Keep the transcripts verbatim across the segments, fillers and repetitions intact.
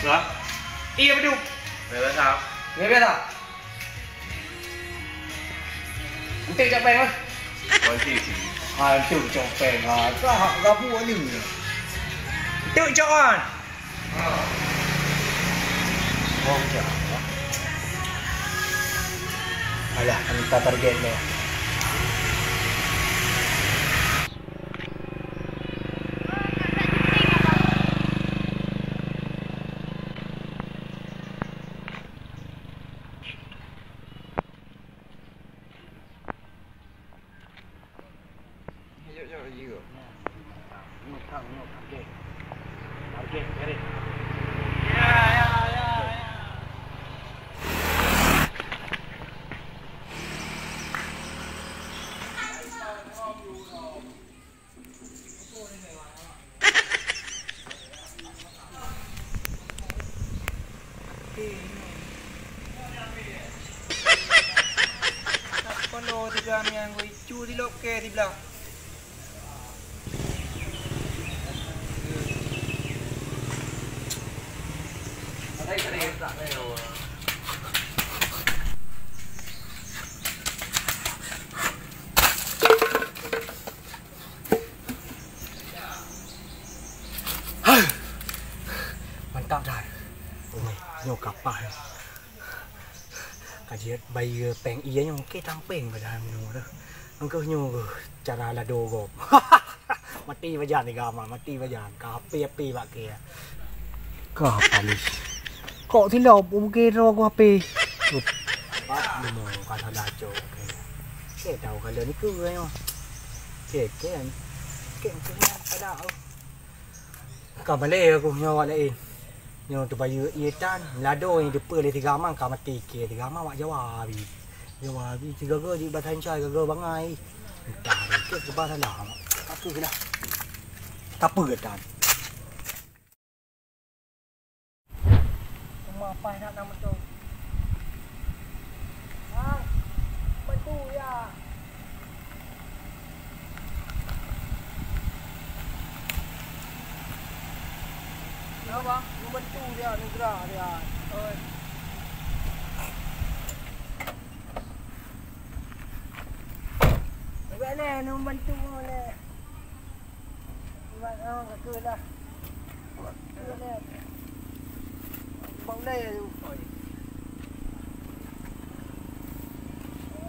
Ha? Iya, betul. Biasa. Biasa. Enteuk cok péng, ah? Kuanti sih. Ah, enteuk cok péng, ah. Ka hak gabu ni. Enteuk cok, ah. Oh, cok. Alah, minta target ni. Peunoh tiga miang, icu di lokè di blah. Mantap dah. Oi, nyoe kapah. Ka jeuet bayeue péng ie nyoe, oke, tampéng pada nyoe dah. Engkeuh nyoe cara lado gob. Mati bajan tiga ma, mati bajan. Ka api-api bak kèe. Ka palis. Kok silop, oke, ro ku api. Pat limo ka salah cok. Oke. Oke, tahu kalau ni ke nyoe. Oke, oke. Oke, oke, ada. Ka malèe aku nyoe awak laén. Nyoe teubayeue ie tan, lado nyang teupeue lé tiga ma ka maté kèe, tiga ma awak Jawa abéh. Jawa abéh, sigaga di batancai gaga bangai. Entah, ke keubah salah. Tapeue lah. Tapeue tan. Uma paih that na meuto. Bang, bantu ya. Ya, bang, membantu dia, nugra dia. Oi. Agak leh, membantu leh. Iwan, oh, betul lah. Betul lah. Bang Lay tu.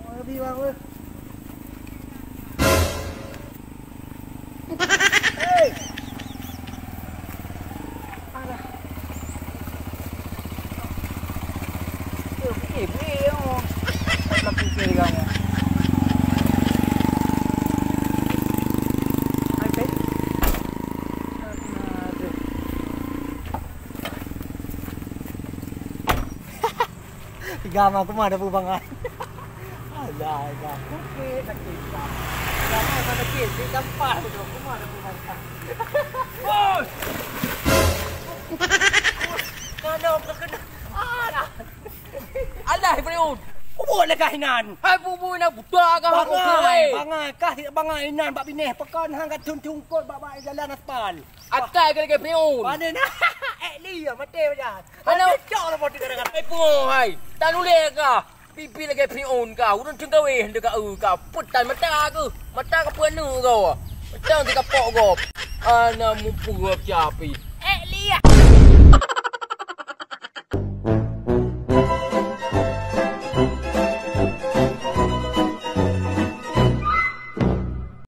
Oh, lebih bang, weh. Hey! Alah. Eh, bui, bui, oh. Lagi kiri kamu. Hai, Pen. Aduh. Tiga ma, aku mah ada peue bangai. Alah, dah. Oke, sakit. Dah, dah, sakit. Dia gampang tu. Aku mah ada peue bangai. Bos! Kena, kena. Alah. Alah, Ibrahim. Kubu lagah inan. Hai, bubu inan buta kah aku, Bangai, weh? Bangai. Kah tidak bangai inan bak bineh. Pekan hang kat thun-thun kot bak, bak jalan aspal. Akai ke lagèe Firaun. Mana nak? Eh, li ya, mati macam. Mana? Cocok lah, bodoh kadang-kadang. Hai, pungo, hai. Tak nuléh kah? Pipi lagèe Firaun kah? Ureueng teungkawé dekat eu kah? Peue tan mata keuh? Mata ka peue aneuk kau? Macam si kapok gob. Ana mupeue api-api.